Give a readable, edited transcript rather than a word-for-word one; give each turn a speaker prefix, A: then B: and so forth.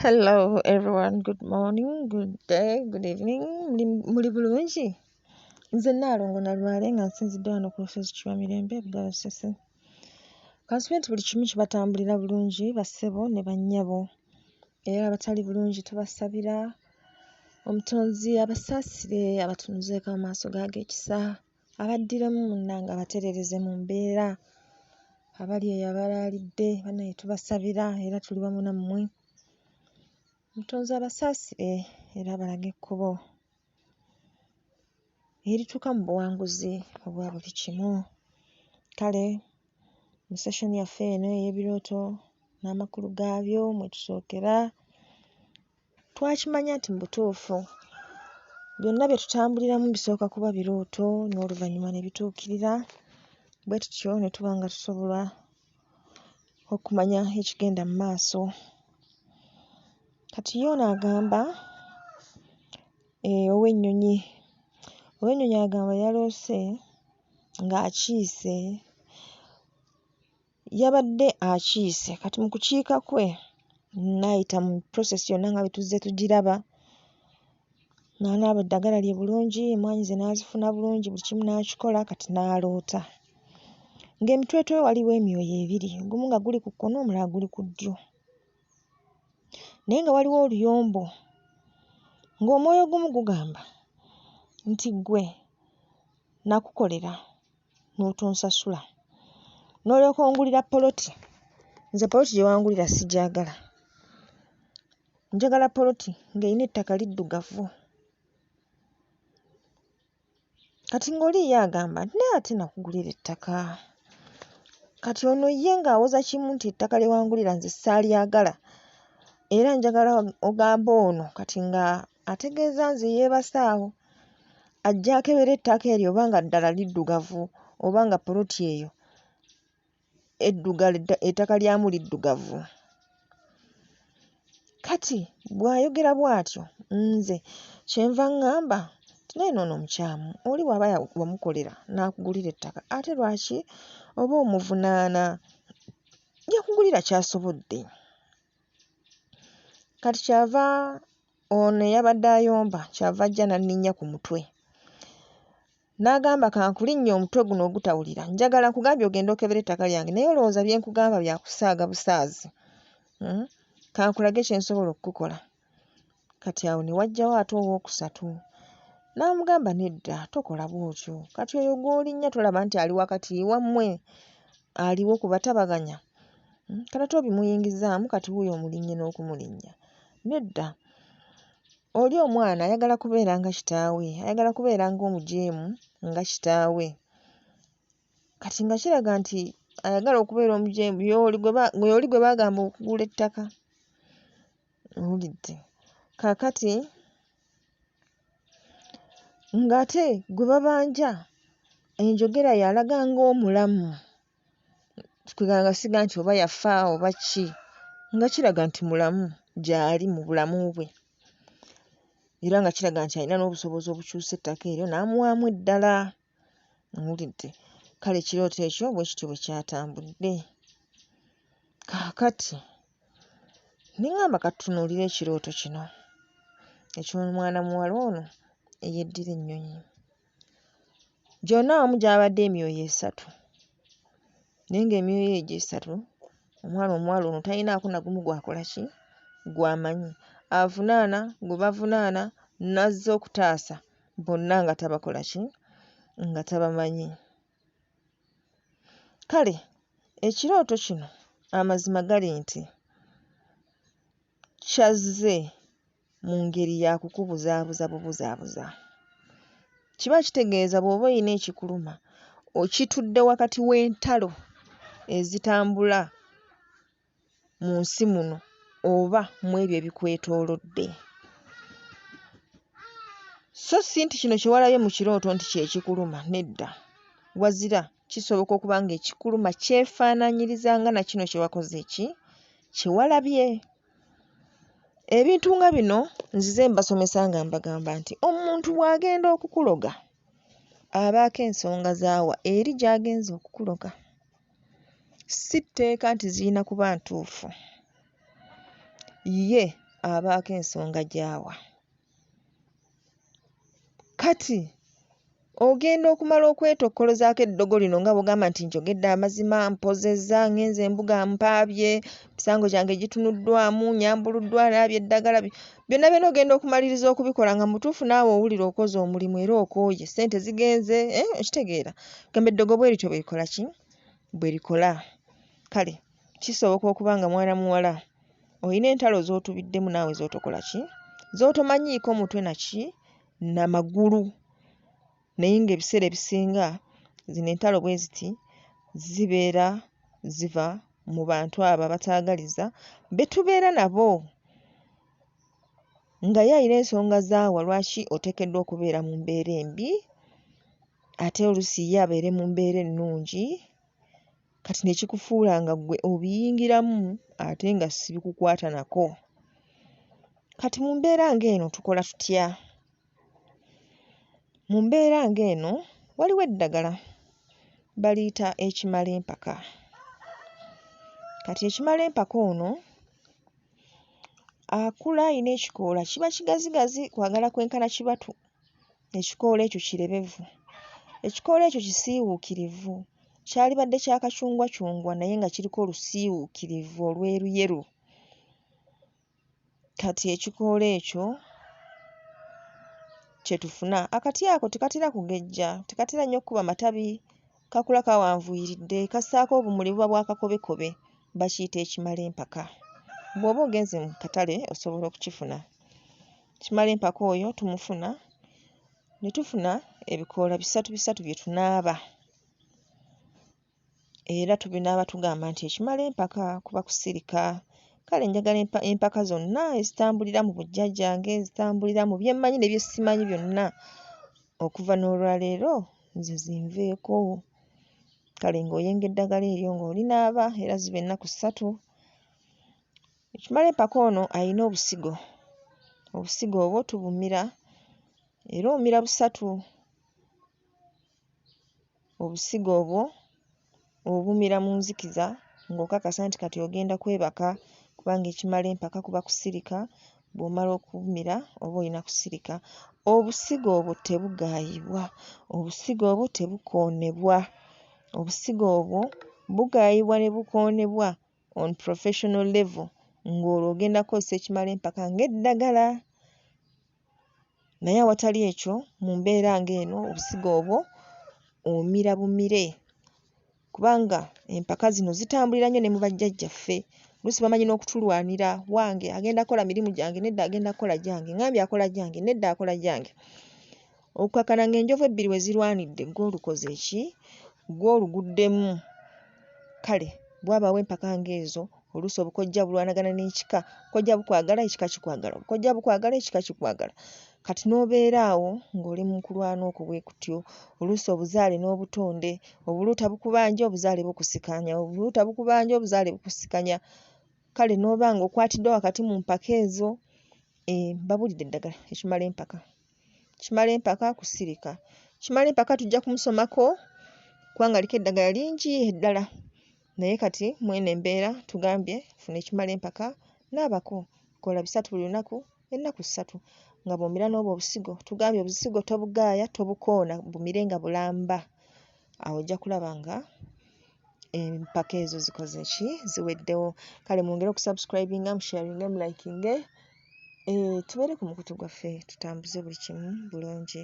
A: Hello everyone, good morning, good day, good evening. Muli bulungi? Nze Nnaalongo Nalwale nga nsinzidde wano ku lusozi Kiwamirembe e Bugaba Ssese. Kansuubire nti buli kimu kibatambulira bulungi bassebo ne bannyabo era abatali bulungi tubasabira Omutonzi abasaasire abatunuzeeko amaaso ge ag'ekisa abaddiremu munnange abatereereze mu mbeera. Abali eyo abalaalidde bannaye tubasabira era tuli wamu nammwe. Omutonzi abasaasire era abalage ekkubo erituuka mu buwanguzi obwa buli kimu. Kale mu session yaffe eno ey'ebirooto n'amakulu gaabyo mwe tusookera, twakimanya nti mu butuufu byonna bye tutambuliramu bisooka kuba birooto n'oluvannyuma ne bituukirira, bwe tutyo ne tuba nga tusobola okumanya ekigenda mu maaso. Kati ye ono agamba ow'ennyonyi, ow'ennyonyi agamba yaloose ng'akiise, yabadde akiise kati mu kukiika kwe n'ayita mu process yonna nga bwe tuzze tugiraba, n'anaaba eddagala lye bulungi, emmwaanyi ze n'azifuna bulungi, buli kimu n'akikola kati n'aloota ng'emitwetwe waliwo emyoyo ebiri, ogumu nga guli ku kkono omulala guli ku ddyo naye nga waliwo oluyombo ng'omwoyo ogumu gugamba nti ggwe nakukolera n'otonsasula n'olyoka ongulira poloti, nze poloti gye wangulira sigyagala, njagala poloti ng'erina ettaka liddugavu. Kati ng'oli ye agamba nti naye ate nakugulira ettaka. Kati ono ye ng'awoza kimu nti ettaka lye wangulira nze saalyagala era njagala ogambe ono kati nga ategeeza nze yeebase awo ajje akebere ettaka eryo oba nga ddala liddugavu oba nga poloti eyo eddugala ettaka lyamu liddugavu. Kati bw'ayogera bw'atyo nze kyenva ŋŋamba nti naye n'ono mukyamu, oli bw'aba wamukolera n'akugulira ettaka ate lwaki oba omuvunaana? Yakugulira ky'asobodde. Kati ky'ava ono eyabadde ayomba ky'ava ajja n'anninnya ku mutwe n'agamba kankulinnye omutwe guno ogutawulira njagala nkugambye ogende okebere ettaka lyange naye olowooza bye nkugamba bya kusaaga busaazi? Kankulage kye nsobola okukukola. Kati awo ne wajjawo ate owookusatu n'amugamba nedda tokola bw'otyo kati oyo gw'olinnya tolaba nti ali wakati wammwe aliwo kubatabaganya? Kati ate obimuyingizzaamu kati wuuyo omulinnye n'okumulinnya. Nedda oli omwana ayagala kubeera nga kitaawe, ayagala kubeera ng'omujeemu nga kitaawe. Kati nga kiraga nti ayagala okubeera omujeemu y'oli gwe y'oli gwe baagamba okugula ettaka. Owulidde? Kaakati ng'ate gwe babanja enjogera ye alaga ng'omulamu, kwegamba nga siga nti oba yafa oba ki, nga kiraga nti mulamu gy'ali mu bulamu bwe era nga kiraga nti alina n'obusobozi obukyusa ettaka eryo n'amuwaamu eddala. Owulidde? Kale ekirooto ekyo bwe kityo bwe kyatambudde. Kaakati ne ŋŋamba ka tutunuulire ekirooto kino eky'omwana muwala ono eyeddira ennyonyi. Gyonna awamu gyabadde emyoyo esatu naye ng'emyoyo egyo esatu omwana omuwala ono talinaako na gumu gw'akola ki? Gw'amanyi. Avunaana gwe bavunaana n'azze okutaasa bonna nga tabakola ki? Nga tabamanyi. Kale ekirooto kino amazima gali nti kyazze mu ngeri ya kukubuzaabuza bubuzaabuza. Kiba kitegeeza bw'oba olina ekikuluma okitudde wakati w'entalo ezitambula mu nsi muno oba mu ebyo ebikwetoolodde. So si nti kino kye walabye mu kirooto nti kye kikuluma, nedda. Wazira kisoboka okuba ng'ekikuluma kyefaanaanyiriza nga na kino kye wakoze ki? Kye walabye. Ebintu nga bino nzize mbasomesa nga mbagamba nti omuntu bw'agenda okukuloga abaako ensonga z'awa eri gy'agenze okukuloga. Si tteeka nti zirina kuba ntuufu. Ye abaako ensonga gy'awa. Kati ogenda okumala okwetokkolozaako eddogo lino nga bw'ogamba nti njogedde amazima, mpozezza, ŋŋenze embuga mpaabye, emisango gyange gitunuddwamu, nnyambuluddwa, naabye eddagala, byonna byonna ogenda okumaliriza okubikola nga mu butuufu naawe owulira okoze omulimu era okooye, ssente zigenze, okitegeera? Gamba eddogo bwe lityo bwe likola ki? Bwe likola. Kale kisoboka okuba nga mwana muwala olina entalo z'otubiddemu naawe z'otokola ki? Z'otomanyiiko mutwe na ki? Na magulu. Naye ng'ebiseera ebisinga zino entalo bwe ziti zibeera ziva mu bantu abo abataagaliza be tubeera nabo nga ye alina ensonga z'awa lwaki oteekeddwa okubeera mu mbeera embi ate oluusi ye abeere mu mbeera ennungi kati ne kikufuula nga ggwe obiyingiramu ate nga sibikukwata nako. Kati mu mbeera ng'eno tukola tutya? Mu mbeera ng'eno waliwo eddagala baliyita ekimala empaka. Kati ekimala empaka ono akula ayina ekikoola kiba kigazigazi kwagala kwenkana kibatu. Ekikoola ekyo kirebevu. Ekikoola ekyo kisiiwuukirivu, kyalibadde kya kacungwacungwa naye nga kiriko olusiiwuukirivu olweruyeru. Kati ekikoola ekyo kye tufuna. Akati ako tekatera kugejja, tekatera nnyo kkuba matabi, kakula kawanvuyiridde, kassaako obumuli buba bwa kakobekobe, bakiyita ekimala empaka. Bw'oba ogenze mu katale osobola okukifuna. Kimala empaka oyo tumufuna ne tufuna ebikoola bisatu bisatu bye tunaaba era tubinaaba tugamba nti ekimala empaka kuba kusirika. Kale njagala empaka zonna ezitambulira mu bujjajjange, ezitambulira mu bye mmanyi ne bye simanyi byonna okuva n'olwaleero nze zinveeko. Kale ng'oyenga eddagala eryo ng'olinaaba era ziba ennaku ssatu. Ekimala empaka ono ayina obusigo, obusigo obwo tubumira era omira busatu. Obusigo obwo obumira mu nzikiza ng'okakasa nti kati ogenda kwebaka kubanga ekimala empaka kuba kusirika, bw'omala okubumira oba olina kusirika. Obusigo obwo tebugaayibwa, obusigo obwo tebukoonebwa, obusigo obwo bugaayibwa ne bukoonebwa on professional level ng'olwo ogenda kkozesa ekimala empaka ng'eddagala. Naye awatali ekyo mu mbeera ng'eno obusigo obwo omira bumire kubanga empaka zino zitambulira nnyo ne mu bajjajjaffe. Oluusi bamanyi n'okutulwanira, wange agenda kkola mirimu gyange, nedda agenda kkola gyange, ŋŋambye akola gyange, nedda akola gyange. Okukkakkana ng'enjovu ebbiri we zirwanidde ggwe olukoze ki? Ggwe oluguddemu. Kale bwabaawo empaka ng'ezo oluusi obukojja bulwanagana n'ekika, obukojja bukwagala ekika kikwagala, obukojja bukwagala ekika kikwagala. Kati n'obeera awo ng'oli mu kulwana okwo bwe kutyo. Oluusi obuzaale n'obutonde, obuluuta bukubanja obuzaale bukusikanya, obuluuta bukubanja obuzaale bukusikanya. Kale n'oba ng'okwatiddwa wakati mu mpaka ezo. Mbabuulidde eddagala ekimala empaka. Kimala empaka kusirika. Kimala empaka tujja kumusomako kubanga aliko eddagala lingi eddala. Naye kati mw'eno embeera tugambye funa ekimala empaka naabako, kola bisatu buli lunaku ennaku ssatu nga bw'omira n'obwo obusigo. Tugambye obusigo tobugaaya, tobukoona, bumire nga bulamba. Awo ojja kulaba nga empaka ezo zikoze ki? Ziweddewo. Kale mwongere okusubscribinga, musharinge, mulikinge, tubeere ku mukutu gwaffe tutambuze buli kimu bulungi.